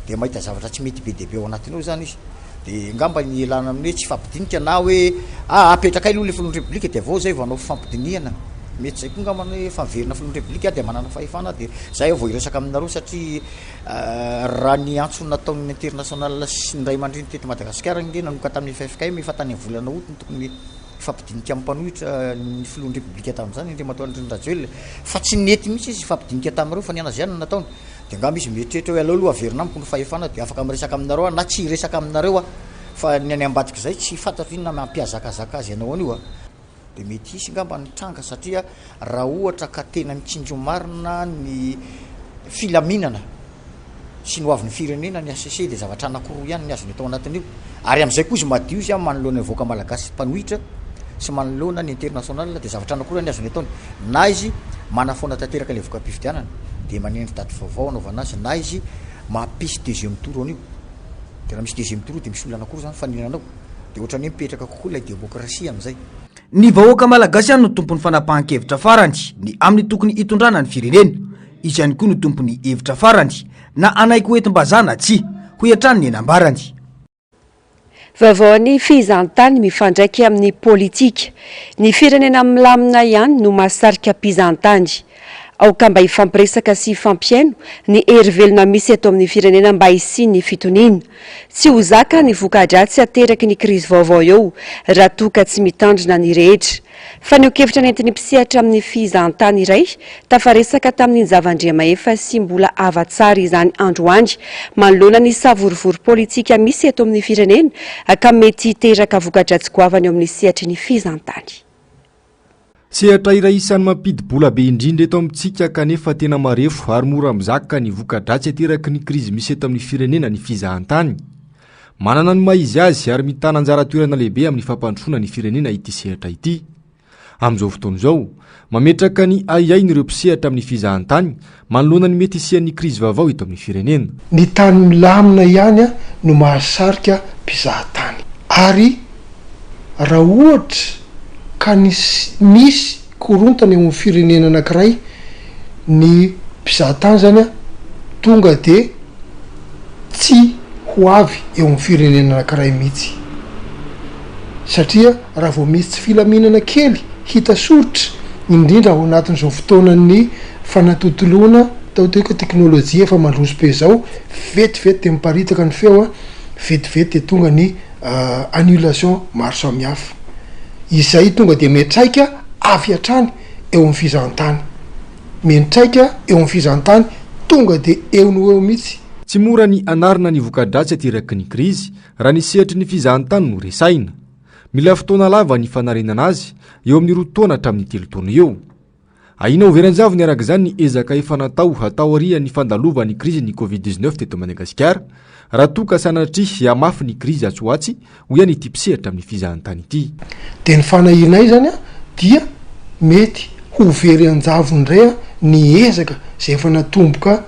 de mahita zavatra tsy mety be dia be ao anatiny ao zany izy, de ngamba ny ialana amin'ny hoe tsy hifampidinika na hoe ah apetrakay aloha le filohan'ny repoblika de avy eo zay vao hanao fifampidinihana, mety zay koa ngambany hoe efa miverina filohan'ny repoblika aho de manana fahefana de zay aho vao hiresaka aminareo satria Raha ny antso nataon'ny international sy ny ray aman-dreny teto Madagasikara ange nanomboka tamin'ny ffkm efa tany amin'ny volana août no tokony hifampidinika amin'ny mpanohitra ny filohan'ny Repoblika tamin'izany Andriamatoa Andry Rajoelina fa tsy nety mihitsy izy hifampidinika tamin'ireo fa ny an'azy ihany no nataony dia angamba izy mieritreritra hoe aleo aloha averina amiko ny fahefana dia afaka miresaka aminareo aho na tsy hiresaka aminareo aho fa ny any ambadik'izay tsy fantatro inona mampihazakazaka azy hanao an'io a. Dia mety hisy angamba ny tranga satria raha ohatra ka tena mitsinjo marina ny filaminana sy ny ho avin'ny firenena ny HCC dia zavatra anankiroa ihany ny azony atao anatin'io ary amin'izay koa izy madio izy manoloana ny vahoaka malagasy mpanohitra sy manoloana ny international dia zavatra anankiroa ihany ny azony ataony na izy manafoana tanteraka ilay voka-pifidianana dia manendry daty vaovao anaovana azy na izy mampisy deuxième tour an'io dia raha misy deuxième tour dia misy olona anankiroa zany mifaninana ao dia ohatran'ny hoe mipetraka kokoa ilay demokrasia amin'izay. Ny vahoaka malagasy ihany no tompon'ny fanapahan-kevitra farany ny amin'ny tokony hitondrana ny firenena. Izy ihany koa no tompon'ny hevitra farany na hanaiky ho entim-bazaha na tsia, hoy hatrany ny nambarany. Vaovaon'ny fihizantany mifandraika amin'ny politika. Ny firenena milamina ihany no mahasarika mpizahantany. Aoka mba hifampiresaka sy hifampihaino ny hery velona misy eto amin'ny firenena mba hisian'ny fitoniana. Tsy ho zaka ny voka-dratsy ateraky ny krizy vaovao eo raha toa ka tsy mitandrina ny rehetra. Fanehoan-kevitra nentin'ny mpisehatra amin'ny fizahantany iray tafaresaka tamin'ny Njavandriamahefa sy Mbola Hava Tsara izany androany manoloana ny savorovoro politika misy eto amin'ny firenena ka mety hiteraka voka-dratsy goavana eo amin'ny sehatry ny fizahantany. Sehatra iray isan'ny mampidi-bola be indrindra eto amintsika kanefa tena marefo ary mora mizaka ny voka-dratsy ateraky ny krizy misy eto amin'ny firenena ny fizahantany. Manana ny maha izy azy ary mitana anjara toerana lehibe amin'ny fampandrosoana ny firenena ity sehatra ity. Amin'izao fotoana izao, mametraka ny ahiahiny ireo mpisehatra amin'ny fizahantany manoloana ny mety hisian'ny krizy vaovao eto amin'ny firenena. Ny tany milamina ihany no mahasarika mpizahatany. Ary raha ohatra ka nisy korontana eo amin'ny firenena anankiray, ny mpizahatany zany tonga de tsy ho avy eo amin'ny firenena anankiray mihitsy. Satria raha vao misy tsy filaminana kely hita soritra, indrindra ao anatin'izao fotoanan'ny fanatontoloana atao hoe teknolojia efa mandroso be izao, vetivety de miparitaka ny feo, vetivety de tonga ny annulation maro samihafa. Izay tonga dia miantraika avy hatrany eo amin'ny fizahantany. Miantraika eo amin'ny fizahantany tonga dia eo no eo mihitsy. Tsy mora ny hanarina ny voka-dratsy ateraky ny krizy raha ny sehatry ny fizahantany no resahina. Mila fotoana lava ny fanarenana azy, eo amin'ny roa taona hatramin'ny telo taona eo. Ahiana ho very an-javony araka izany ny ezaka efa natao taorian'ny fandalovan'ny krizin'ny Covid 19 teto Madagasikara, raha toa ka sanatria hihamafy ny krizy atsy ho atsy, hoy ihany ity mpisehatra amin'ny fizahantany ity. Dia ny fanahianay izany dia mety ho very an-javony indray ny ezaka izay efa natomboka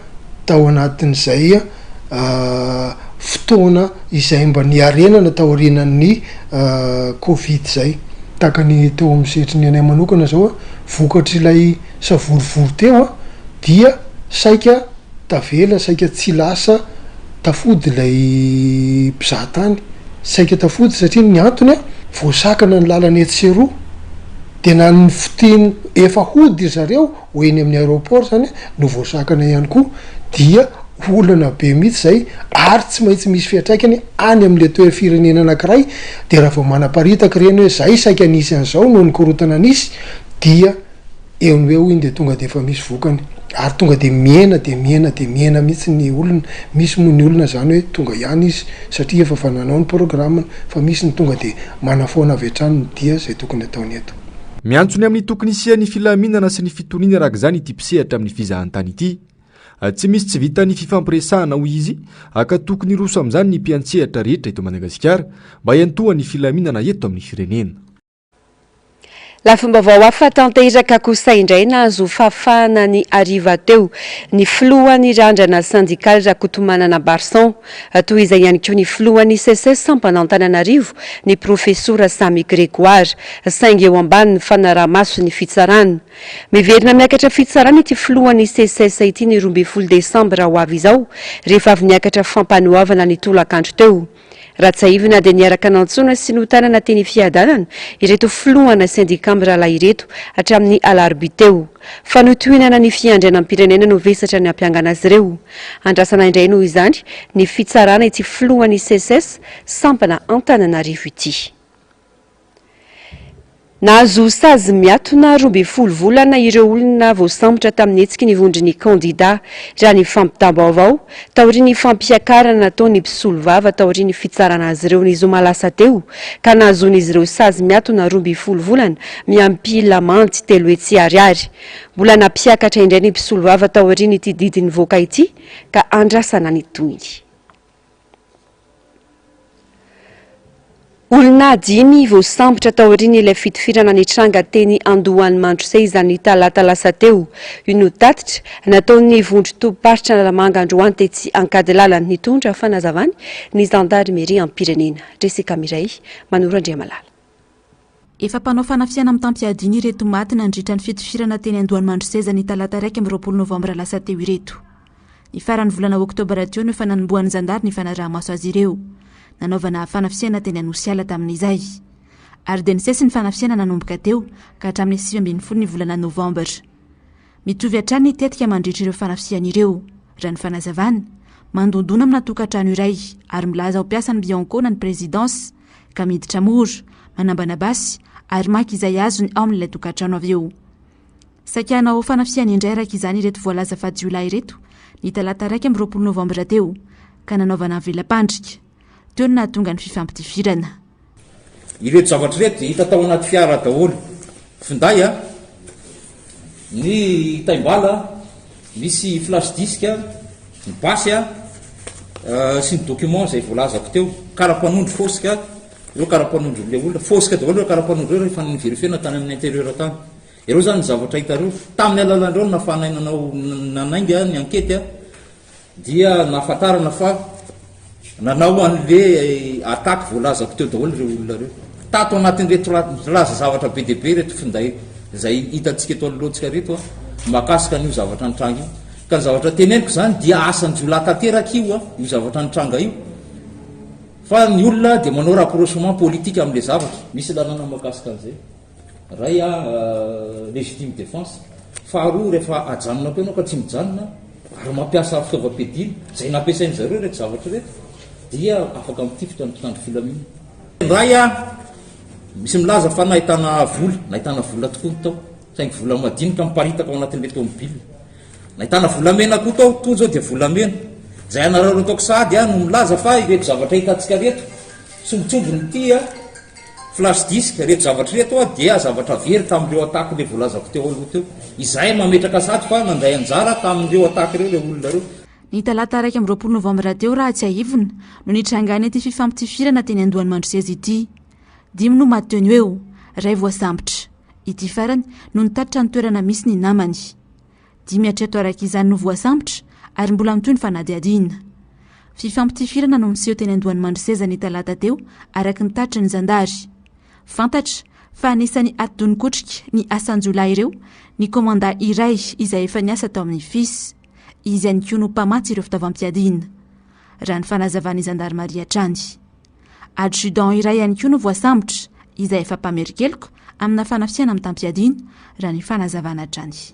tao anatin'izay fotoana izay mba niarenana taorianan'ny Covid izay. Tahaka ny teo amin'ny sehatry ny anay manokana izao, vokatr'ilay savorovoro teo dia saika tavela, saika tsy lasa tafody ilay mpizahatany, saika tafody satria ny antony voasakana ny lalana etsy sy eroa, dia na ny fiteny efa hody ry zareo ho eny amin'ny aéroport zany no voasakana ihany koa dia olana be mihitsy zay ary tsy maintsy misy fiantraikany any amle toer firenena anakiray de raha vao manaparitaka ireny hoe zay saika nisy an'izao noho ny korontana nisy dia eo no eo iny de tonga de efa misy vokany ary tonga de mihena de mihena de mihena mihitsy ny olona, misy moa ny olona zany hoe tonga ihany izy satria efa efa nanao ny programme-ny fa misy ny tonga de manafoana avy hatrany ny dia zay tokony ataony eto. Miantso ny amin'ny tokony hisian'ny filaminana sy ny fitoniana araka izany ity mpisehatra amin'ny fizahantany ity. Tsy misy tsy vitan'ny fifampiresahana hoy izy ka tokony hiroso amin'izany ny mpiantsehatra rehetra eto Madagasikara mba hiantohan'ny filaminana eto amin'ny firenena. Lafim-baovao hafa tanteraka kosa indray nahazo fahafahana ny hariva teo ny filohan'ny randrana sendikaly Rakotomanana Barson. Toy izay ihany koa ny filohan'ny Seces sampana Antananarivo, ny profesora Sammy Grégoire, saingy eo ambanin'ny fanaraha-maso ny fitsarana. Miverina miakatra fitsarana ity filohan'ny Seces ity ny 12 desambra ho avy izao, rehefa avy niakatra fampanoavana ny tolakandro teo. Raha tsiahivina dia niaraka nantsoina sy notanana teny Fiadanana ireto filohana sendikà mirahalahy ireto hatramin'ny alarobia teo. Fanotohinana ny fiandrianam-pirenena no vesatra nampiangana azy ireo. Andrasana indray noho izany ny fitsarana ity filohan'ny Seces sampana Antananarivo ity. Nahazo sazy miatona 12 volana ireo olona voasambotra tamin'ny hetsiky ny vondron'ny kandida, raha ny fampitam-baovao, taorian'ny fampiakarana nataon'ny mpisolovava taorian'ny fitsarana azy ireo ny zoma lasa teo, ka nahazoan'izy ireo sazy miatona 12 volana miampy lamandy 300 ariary. Mbola nampiakatra indray ny mpisolovava taorian'ity didy nivoaka ity, ka andrasana ny tohiny. Olona dimy voasambotra taorian'ilay fitifirana nitranga teny Andohanimandroseza ny talata lasa teo. Io no tatitra nataon'ny vondron-tobim-paritra Analamanga androany tetsy Ankadilalana. Nitondra fanazavana ny zandarimeriam-pirenena. Jessica Mireille, Manoro Andriamalala. Efa mpanao fanafihana mitam-piadiana ireto maty nandritra ny fitifirana teny Andohanimandroseza ny talata 21 novambra lasa teo ireto. Ny faran'ny volana oktobra teo no efa nanombohan'ny zandary ny fanaraha-maso azy ireo. Nanaovana fanafihana teny Anosiala tamin'izay. Ary dia nisesy ny fanafihana nanomboka teo ka hatramin'ny 19 ny volana novambra. Mitovy hatrany ny tetika mandritra ireo fanafihana ireo, raha ny fanazavana. Mandondona amina tokantrano iray ary milaza ho mpiasan'ny Bianco na ny Présidence ka miditra mora, manambana basy ary maka izay azony ao amin'ilay tokantrano avy eo. Saika hanao fanafihana indray araka izany ireto voalaza fa jiolahy ireto ny talata 21 novambra teo ka nanaovana vela-pandrika. Teo no nahatonga ny fifampitifirana. Ireto zavatra ireto dia hita tao anaty fiara daholo. Finday a, ny taimbala, misy flash disque, ny basy a, sy ny document izay voalazako teo. Kara-panondro fosika, ireo kara-panondron'ilay olona. Fosika daholo ireo kara-panondro ireo rehefa ni-verifier-na tany amin'ny intérieur tany. Ireo izany ny zavatra hita ireo. Tamin'ny alalan'ireo no nahafahanay nanao, nanainga ny ankety a. Dia nahafantarana fa nanao an'le attaque voalazako teo daholo ireo olona ireo. Tato anatin'ireto nilaza zavatra be dia be ireto finday izay hitantsika eto anoloantsika ireto mahakasika an'io zavatra nitranga io. Ka ny zavatra teneniko izany dia asan-jiolahy tanteraka io io zavatra nitranga io. Fa ny olona dia manao rapprochement politique amin'ilay zavatra. Misy lalàna mahakasika an'izay. Ray a, légitime défense. Faharoa, rehefa ajanona koa ianao ka tsy mijanona ary mampiasa fitaovam-piadiana, izay nampiasain-dry zareo ireto zavatra ireto, dia afaka mitifitra ny mpitandro filaminana. Ray a, misy milaza fa nahitana vola, nahitana vola tokoa ny tao, saingy vola madinika miparitaka ao anatin'ilay tomobile. Nahitana volamena koa tao, toa izao dia volamena. Izay anararaotako sahady no milaza fa ireto zavatra hitantsika ireto, sombintsombiny ity a, Flash disk, ireto zavatra ireto a dia zavatra very tamin'ireo attaque le voalazako teo aloha teo. Izahay mametraka sady fa nandray anjara tamin'ireo attaque ireo ireo olona ireo. Ny talata 21 novambra teo raha tsiahivina no nitrangan'ity fifampitifirana teny Andohanimandroseza ity. Dimy no maty teo no eo, iray voasambotra. Ity farany no nitatitra ny toerana misy ny namany. Dimy hatreto araka izany no voasambotra ary mbola mitohy ny fanadihadiana. Fifampitifirana no niseho teny Andohanimandroseza ny talata teo araka ny tatitry ny zandary. Fantatra fa anisan'ny atidoha nikotrika ny asan-jiolahy ireo ny komandà iray izay efa niasa tao amin'ny fis. Izy ihany koa no mpamatsy ireo fitaovam-piadiana. Raha ny fanazavan'ny zandarimaria hatrany. Adjudant iray ihany koa no voasambotra, izay efa mpamerin-keloka amina fanafihana mitam-piadiana, raha ny fanazavana hatrany.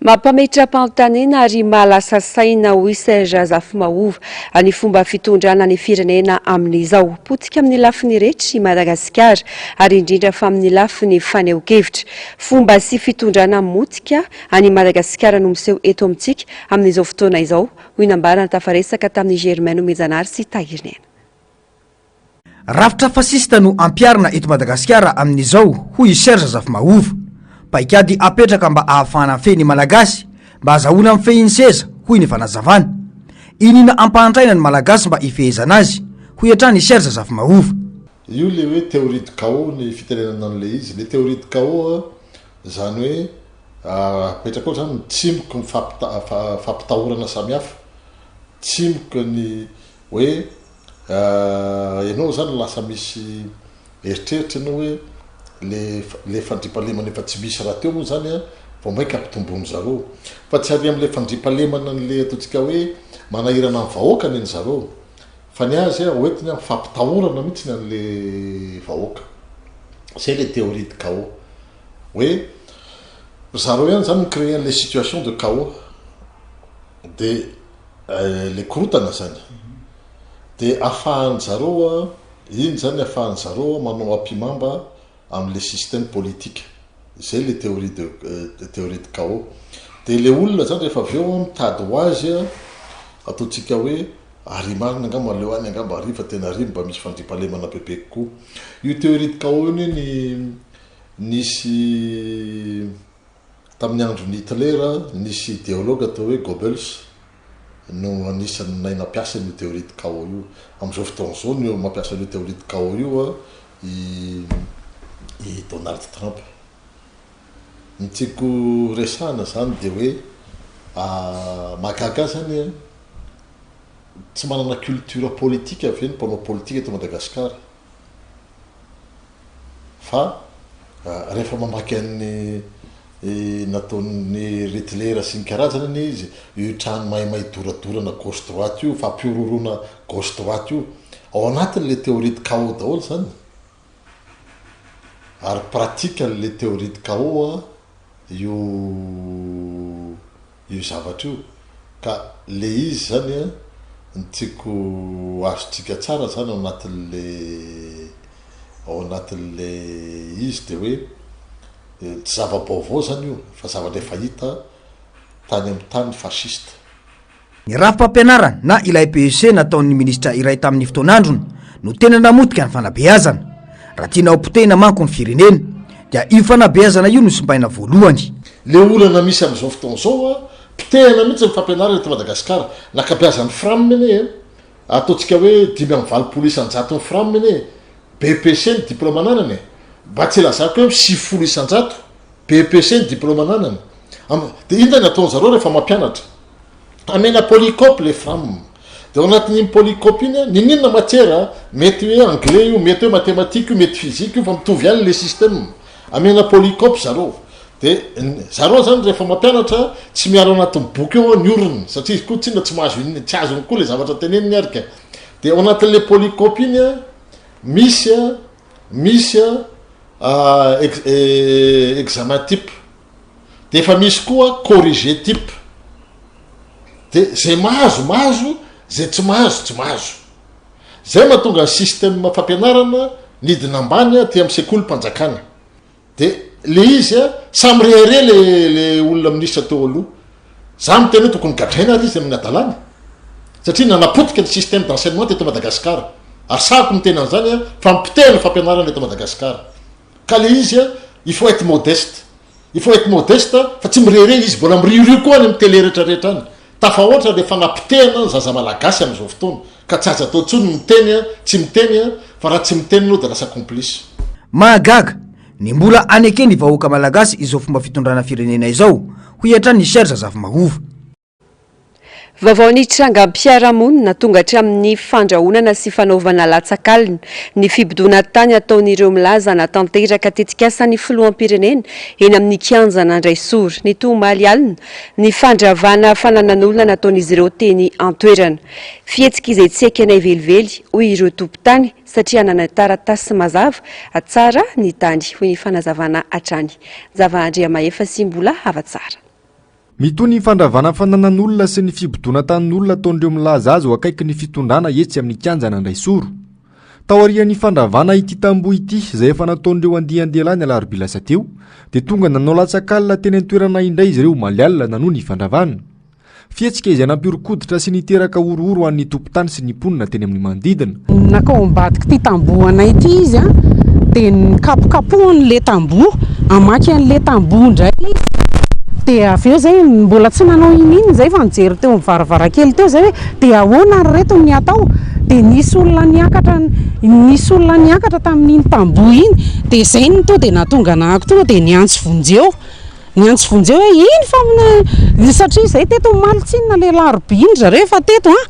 Mampametra-panontaniana ary mahalasa saina, hoy Serge Zafimahova, ny fomba fitondrana ny firenena amin'izao. Potika amin'ny lafiny rehetra i Madagasikara, ary indrindra fa amin'ny lafiny fanehoan-kevitra. Fomba sy fitondrana motika an'i Madagasikara no miseho eto amintsika amin'izao fotoana izao, hoy nambarany tafaresaka tamin'i Germain Nomenjanahary sy Tahirinena. Rafitra fasista no ampiharina eto Madagasikara amin'izao, hoy i Serge Zafimahova. Paikady apetraka mba ahafahana mifehy ny Malagasy, mba azahoana mifehy ny seza, hoy ny fanazavana. Iniana ampahantraina ny Malagasy mba hifehezana azy, hoy hatrany i Serge Zafimahova. Io le hoe théorie de chaos ny fitenenana an'le izy. Le théorie de chaos zany hoe Apetraka ao zany ny tsimoky ny fampitahorana samihafa, tsimoky ny hoe ianao zany lasa misy eritreritra ianao hoe le le fandriampahalemana efa tsy misy rahateo moa zany an, vao mainka ampitomboin-dry zareo. Fa tsy ary amin'ilay fandriampahalemana an'ilay ataontsika hoe manahirana ny vahoaka ny an'i zareo, fa ny azy an hoentiny an fampitahorana mihitsy ny an'ilay vahoaka. Zay le théorie de chaos. Hoe ry zareo ihany zany mi-créer an'le situation de chaos de le korotana zany de afahan-dry zareo iny zany afahan-dry zareo manao ampimamba. amin'le système politique. Zay le théorie de théorie de chaos. De le olona zany rehefa avy eo mitady ho azy ataontsika hoe ary marina angamba aleo any angamba ary fa tena ary mba misy fandriampahalemana bebe kokoa. Io théorie de chaos io anie ny nisy tamin'ny andron'i Hitler nisy ideologue atao hoe Goebbels no anisan'ny nahay nampiasa an'io théorie de chaos io. Amin'izao fotoana izao no mampiasa an'io théorie de chaos io i i Donald Trump. Ny tiako resahana zany dia hoe mahagaga ahy zany an, tsy manana culture politique ve ny mpanao politika eto Madagasikara? Fa rehefa mamaky an'ny nataon'i Ritler sy ny karazany anie izy, io trano maimay doradorana gauche droite io, fampihorohoroana gauche droite io, ao anatin'ilay théorie de chaos daholo izany, ary pratique an'ilay théorie de chaos io io zavatra io, ka le izy zany an, ny tiako azontsika tsara zany ao anatin'le ao anatin'le izy de hoe tsy zava-baovao zany io fa zavatra efa hita tany amin'ny tany fasciste. Ny rafi-pampianarana na ilay PEC nataon'ny minisitra iray tamin'ny fotoan'androny no tena namotika ny fanabeazana. Raha tiana ho potehina manko ny firenena dia io fanabeazana io no simbaina voalohany. Le olana misy amin'izao fotoana izao a, potehina mihitsy ny fampianarana eto Madagasikara. Ny ankabeazan'ny fram anie e, ataontsika hoe 85 isan-jaton'ny fram anie e, BEPC ny diplaoma ananany e, mba tsy ilazako hoe 90 isan-jato BEPC ny diplaoma ananany. Am, dia inona ny ataon'zareo rehefa mampianatra? Amena polycope le fram. Dia ao anatin'iny polycope iny an, n'inon'inona matière an, mety hoe anglais io, mety hoe mathématique io, mety physique io, fa mitovy ihany le système. Amena polycope zareo. Dia zareo zany rehefa mampianatra, tsy miala ao anatin'ny boky ao ny orony, satria izy koa tsinona tsy mahazo inona, tsy azony koa le zavatra teneniny ary ka. Dia ao anatin'le polycope iny an, misy an, misy an, examen type. De efa misy koa corrigé type. De zay mahazo mahazo, zay tsy mahazo tsy mahazo. Zay mahatonga ny système fampianarana nidina ambany aty amin'ny sekolim-panjakana. De le izy a, samy rehareha le le olona minisitra teo aloha. Za miteny hoe tokony gadraina ary izy amin'ny hadalany. Satria nanapotika ny système d'enseignement teto Madagasikara. Ary sahako miteny an'izany a, fa mipotehana ny fampianarana eto Madagasikara. Ka le izy a, il faut être modeste. Il faut être modeste fa tsy mirehareha izy, mbola miriorio koa any amin'ny télé rehetra rehetra any. Tafahoatra le fanapotehana ny zaza malagasy amin'izao fotoana, ka tsy azo atao intsony ny miteny a, tsy miteny a, fa raha tsy miteny ianao dia lasa complice. Mahagaga ny mbola aneken'ny vahoaka malagasy izao fomba fitondrana firenena izao, hoy hatrany i Serge Zafimahova. Vaovao nitrangam-piarahamonina tonga hatramin'ny fandrahonana sy fanaovana latsak'alina ny fibodoana tany ataon'ireo milaza hanatanteraka tetikasan'ny filoham-pirenena eny amin'ny kianjan'Andraisoro. Nitohy omaly alina ny fandravana fananan'olona nataon'izy ireo teny an-toerana. Fihetsika izay tsy ekenay velively, hoy ireo tompon-tany, satria hanana taratasy mazava tsara ny tany, hoy ny fanazavana hatrany. Java Andriamahefa sy Mbola Havatsara. Mitohy ny fandravana fananan'olona sy ny fibodoana tanin'olona ataon'ireo milaza azy ho akaiky ny fitondrana etsy amin'ny kianjan'Andraisoro. Taorian'ny fandravana ity tamboho ity, izay efa nataon'ireo andian-dehilahy ny alarobia lasa teo, dia tonga nanao latsak'alina teny an-toerana indray izy ireo omaly alina nanohy ny fandravana. Fihetsika izay nampihoron-koditra sy niteraka horohoro ho an'ny tompon-tany sy ny mponina teny amin'ny manodidina. Nankao ambadik'ity tamboho anay ity izy an, dia nikapokapohiny ilay tamboho, hamaky an'ilay tamboho indray izy. Dia avy eo izay mbola tsy nanao iniana izay fa nijery teo amin'ny varavarankely teo izay hoe dia ahoana ry reto ny atao? Dia nisy olona niakatra, nisy olona niakatra tamin'iny tamboho iny, dia izay no tonga dia nahatonga anahako tonga dia niantso vonjeo. Niantso vonjeo hoe iny fa satria izay teto omaly tsinona ilay alarobia iny zareo efa teto an,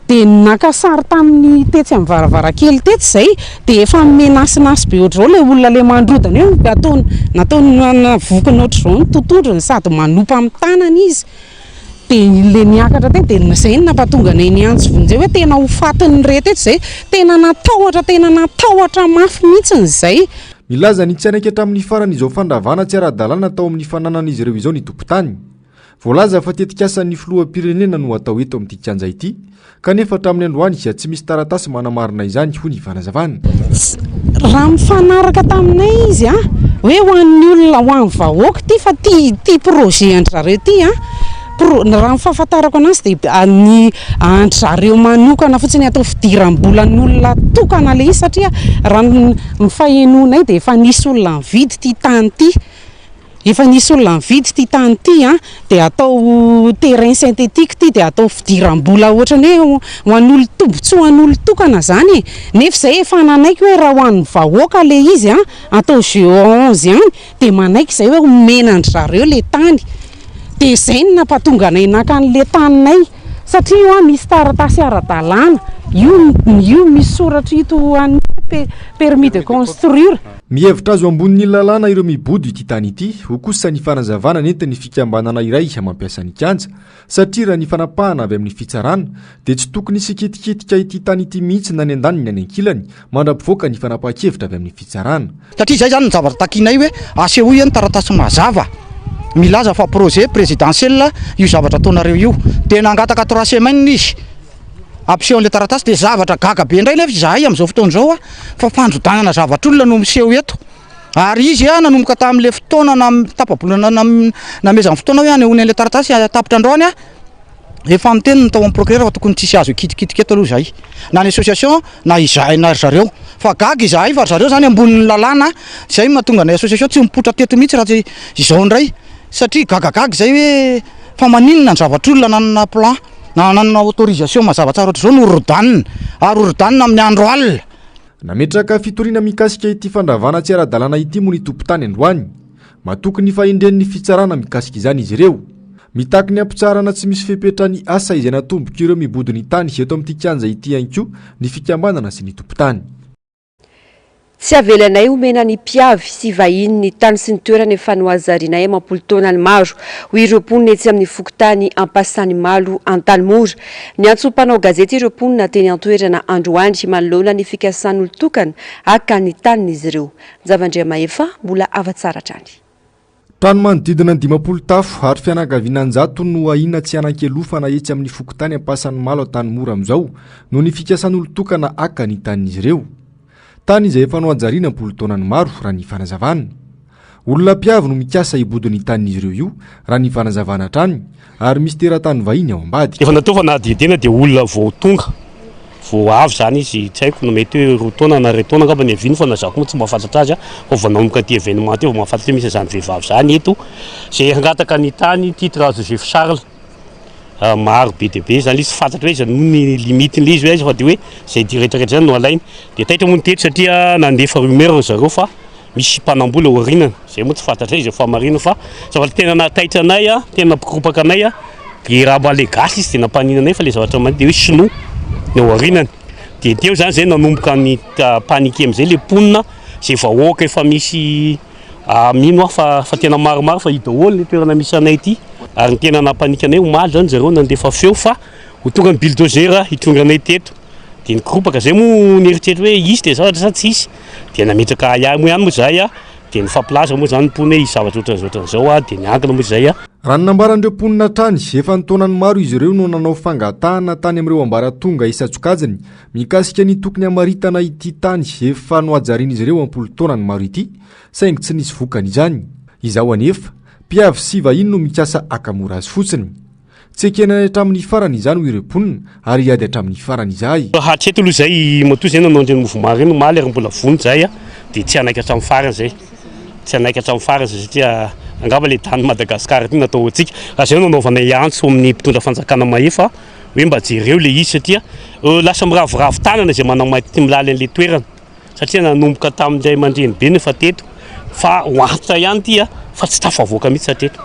dia naka sary tamin'ny tetsy amin'ny varavarankely tetsy izay, dia efa menasinasy be ohatr'izao ilay olona ilay mandrodana eo, nataony nataony navokony ohatr'izao ny totohondriny sady manopa amin'ny tanany izy, dia ilay niakatra teny dia izay no nampatonga anay niantso vonjeo hoe tena ho fatin'ireto eto izay, tena natahotra tena natahotra mafy mihitsy izay. Milaza ny tsy hanaiky hatramin'ny farany izao fandravana tsy ara-dalàna tao amin'ny fananan'izy ireo izao ny tompon-tany. Voalaza fa tetikasan'ny filoham-pirenena no hatao eto amin'ity kianja ity, kanefa hatramin'ny androany dia tsy misy taratasy manamarina izany, hoy ny fanazavana. Raha mifanaraka taminay izy an, hoe ho an'ny olona, ho an'ny vahoaka ity fa ity ity projet an-dry zareo ity an, pro- raha ny fahafantarako anazy dia ny an-dry zareo manokana fotsiny atao fidiram-bolan'olona tokana ilay izy satria raha ny ny fahenoanay dia efa nisy olona nividy ity tany ity. Efa nisy olona nividy ity tany ity an, dia atao terrain synthétique ity dia atao fidiram-bola ohatran'ny hoe ho an'olon-tombotsoa ho an'olon-tokana izany e! Nefa izay efa nanaiky hoe raha ho an'ny vahoaka ilay izy an, atao GO 11 ihany dia manaiky izay hoe omena an-dry zareo ilay tany. Dia izay no nampatonga anay naka an'ilay taninay satria io an misy taratasy ara-dalàna, io io misy soratra ito an'ny permis de construire. Mihevitra azy ho ambonin'ny lalàna ireo mibodo ity tany ity, hoy kosa ny fanazavana nentin'ny fikambanana iray mampiasa ny kianja, satria raha ny fanapahana avy amin'ny fitsarana dia tsy tokony hisy hikitikitika ity tany ity mihitsy na ny andaniny na ny ankilany mandra-pivoaka ny fanapahan-kevitra avy amin'ny fitsarana. Satria izay izany ny zavatra takianay hoe asehoy ny taratasy mazava milaza fa projet présidentiel io zavatra ataonareo io. Dia nangataka trois semaines izy. Hampiseho an'ilay taratasy dia zavatra gaga be indray nefa izahay amin'izao fotoana izao fa fandrodanana zavatr'olona no miseho eto. Ary izy nanomboka tamin'ilay fotoana na tapa-bolana namezany fotoana hoe hanehoany an'ilay taratasy tapitra androany, efa niteny ny tao amin'ny procureur fa tokony tsisy azo hikitikitika eto aloha izahay, na ny association na izahay na ry zareo. Fa gaga izahay fa ry zareo izany ambonin'ny lalàna, izay no mahatonga anay association tsy mipoitra teto mihitsy raha tsy izao indray, satria gagagaga izay hoe fa maninona ny zavatr'olona nanana plan. Na nanana autorisation mazava tsara ohatr'izao no rodanina, ary horodanina amin'ny andro alina. Nametraka fitoriana mikasika ity fandravana tsy ara-dalàna ity moa ny tompon-tany androany. Matoky ny fahendren'ny fitsarana mikasika izany izy ireo. Mitaky ny hampitsaharana tsy misy fepetra ny asa izay natombok'ireo mibodo ny tany eto amin'ity kianja ity ihany koa ny fikambanana sy ny tompon-tany. Tsy avelanay homena ny mpiavy sy vahiny ny tany sy ny toerana efa nohazarinay amam-polo taonany maro, hoy ireo mponina etsy amin'ny fokontany Ampasanimalo Antanimora. Niantso mpanao gazety ireo mponina teny an-toerana androany manoloana ny fikasan'olon-tokana haka ny tanin'izy ireo. Njavandriamahefa mbola afa-tsara hatrany. Trano manodidina ny 50 tafo ary fianakaviana an-jatony no ahiana tsy hanan-kialofana etsy amin'ny fokontany Ampasanimalo Antanimora amin'izao noho ny fikasan'olon-tokana haka ny tanin'izy ireo. Tany izay efa nohajariana am-polo taonany maro, raha ny fanazavana. Olona mpiavy no mikasa hibodo ny tanin'izy ireo io, raha ny fanazavana hatrany, ary misy teratany vahiny ao ambadika. Efa natao fanadihadiana dia olona vao tonga. Vao avy izany izy, tsy haiko na mety hoe roa taona na iray taona angamba niaviany fa na izaho koa moa tsy mahafantatra azy fa vao nanomboka ity événement ity vao mahafantatra hoe misy an'izany vehivavy izany eto izay hangataka ny tany titre Joseph Charles. Maro be dia be izany ilay izy, tsy fantatra hoe aiza moa ny limite-n'ilay izy hoe aiza fa dia hoe izay rehetra rehetra izany no alainy. Dia taitra moa ny teto satria nandefa rumeur ry zareo fa misy mpanambola ao aorianany, izay moa tsy fantatray izay fahamarinana fa zavatra tena nahataitra anay a, tena nampikoropaka anay a, dia raha mba le gasy izy dia nampanina anay fa le zavatra mandeha dia hoe sinoa ny ao aorianany, dia teo izany izay nanomboka ny paniquer amin'izay le mponina, izay vahoaka efa misy mino aho fa fa tena maromaro fa io daholo ny toerana misy anay ity, ary ny tena nampanique anay omaly izany zareo nandefa feo fa ho tonga ny bulldozer hitondra anay teto, dia nikoropaka izay moa nieritreritra hoe hisy le zavatra sa tsy hisy. Dia nametraka ahiahy moa ihany moa izahay a, dia nifampilaza moa izany ny mponina hoe hisy zavatra ohatran'izao ohatran'izao a, dia niankina moa izahay a. Raha ny nambaran'ireo mponina hatrany, efa an-taonany maro izy ireo no nanao fangatahana tany amin'ireo ambaratonga isan-tsokajiny mikasika ny tokony hamaritana ity tany efa nohajarian'izy ireo am-polo taonany maro ity, saingy tsy nisy vokany izany. Izao anefa, mpiavy sy vahiny no mikasa haka mora azy fotsiny. Tsy ekenay hatramin'ny farany izany hoy ireo mponina ary hiady hatramin'ny farany izahay. Hatreto aloha izay matoa izay nanao an'ireny mouvement ireny omaly ary mbola vonona izahay dia tsy hanaiky hatramin'ny farany izay. Tsy hanaiky hatramin'ny farany izay satria angamba ilay tany Madagascar ity natao ho antsika. Raha izay no nanaovanay antso amin'ny mpitondra fanjakana mahefa hoe mba jereo ilay izy satria lasa miraviravy tanana izay manamainty milaly an'ilay toerana. satria nanomboka tamin'ny ray aman-dreny be no efa teto fa ho antitra ihany ity a, fa tsy tafavoaka mihitsy hatreto,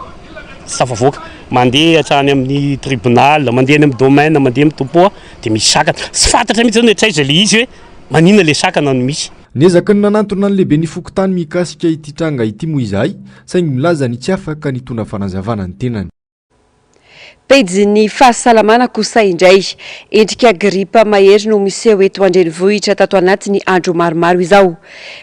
tsy tafavoaka, mandeha hatrany amin'ny tribunal, mandeha any amin'ny domaine, mandeha amin'ny topo dia misy sakana, tsy fantatra mihitsy zany hoe hatraiza ilay izy hoe maninona ilay sakana no misy. Niezaka ny nanantona ny lehiben'ny fokontany mikasika ity tranga ity moa izahay, saingy milaza ny tsy afaka nitondra fanazavana ny tenany. Pejin'ny fahasalamana kosa indray. Endrika gripa mahery no miseho eto an-drenivohitra tato anatin'ny andro maromaro izao.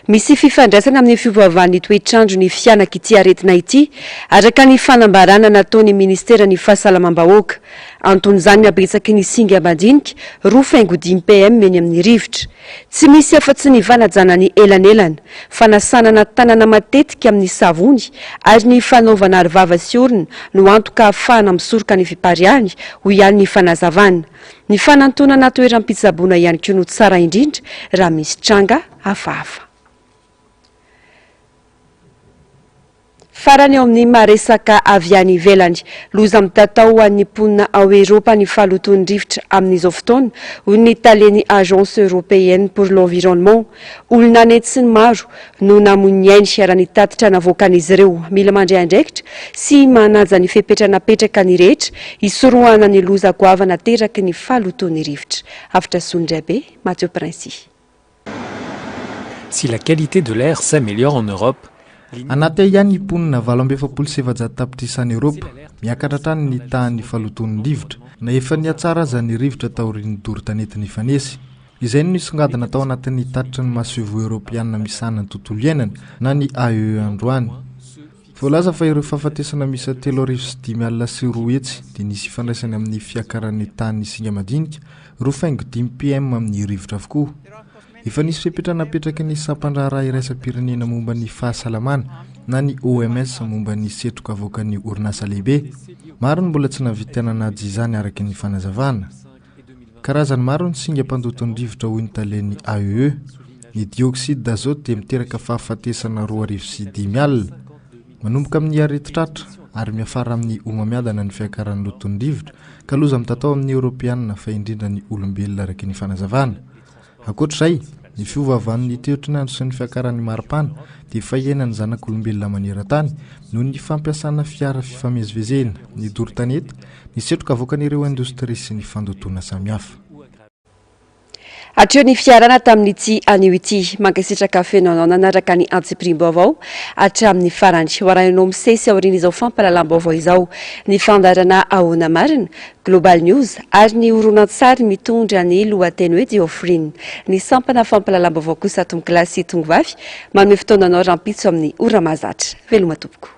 Misy fifandraisana amin'ny fiovaovan'ny toetr'andro ny fihanak'ity aretina ity, araka ny fanambarana nataon'ny minisiteran'ny Fahasalamam-bahoaka. Anton'izany ny habetsaky ny singa madinika, 2,5 PM eny amin'ny rivotra. Tsy misy afa-tsy ny fanajana ny elanelana, fanasanana tanana matetika amin'ny savony ary ny fanaovana arovava sy orona no antoka ahafahana misoroka ny fipariahany, hoy ihany ny fanazavana. Ny fanantonana toeram-pitsaboana ihany koa no tsara indrindra raha misy tranga hafahafa. Farany eo amin'ny maha resaka avy any ivelany. Loza mitatao ho an'ny mponina ao Eropa ny fahalotoan'ny rivotra amin'izao fotoana, hoy ny talen'ny Agence européenne pour l'environnement. Olona an'hetsiny maro no namoy ny ainy, raha ny tatitra navoakan'izy ireo. Mila mandray andraikitra sy manaja ny fepetra napetraka ny rehetra hisorohana ny loza goavana ateraky ny fahalotoan'ny rivotra. Avotra Solondraibe, Mathieu Princi. Si la qualité de l'air s'améliore en Europe, Anaty ahiahy ny mponina 448 tapitrisa any Eoropa, miakatra hatrany ny tahan'ny fahalotoan'ny rivotra, na efa nihatsara aza ny rivotra taorian'ny doro tanety nifanesy. Izay no nisongadina tao anatin'ny tatitry ny masoivoho eoropeanina misahana ny tontolo iainana na ny AEE androany. Voalaza fa ireo fahafatesana miisa 205 200 dia nisy ifandraisany amin'ny fiakaran'ny tahan'ny singa madinika roa faingo dimy PM amin'ny rivotra avokoa. Efa nisy fepetra napetraky ny sampandraharaha iraisam-pirenena momba ny fahasalamana na ny OMS momba ny setroka avoakan'ny orinasa lehibe. Maro ny mbola tsy nahavita nanaja izany araka ny fanazavana. Karazany maro ny singa mpandoto ny rivotra hoy ny talen'ny AEE. Ny dioxyde d'azote dia miteraka fahafatesana 5002. Manomboka amin'ny aretin-tratra ary miafara amin'ny homamiadana ny fiakaran'ny loton'ny rivotra ka loza mitatao amin'ny Eoropeanina fa indrindra ny olombelona araka ny fanazavana. Ankoatra izay, ny fiovaovan'ny toetry ny andro sy ny fiakaran'ny maripana dia efa iainan'ny zanak'olombelona maneran-tany noho ny fampiasana fiara fifamezivezena, ny doro tanety, ny setroka avoakan'ireo indostria sy ny fandotoana samihafa. Hatreo ny fiarahana tamin'ity anio ity. Mankasitraka feno anao nanaraka ny antsipiriam-baovao hatramin'ny farany. Ho arahinao misesy aorian'izao fampahalalam-baovao izao ny fandaharana Ahoana Marina? Global News ary ny horonantsary mitondra ny lohateny hoe The Offering. Ny sampana fampahalalam-baovao kosa Tompokolahy sy Tongovavy manome fotoana anao rahampitso amin'ny ora mahazatra. Veloma tompoko.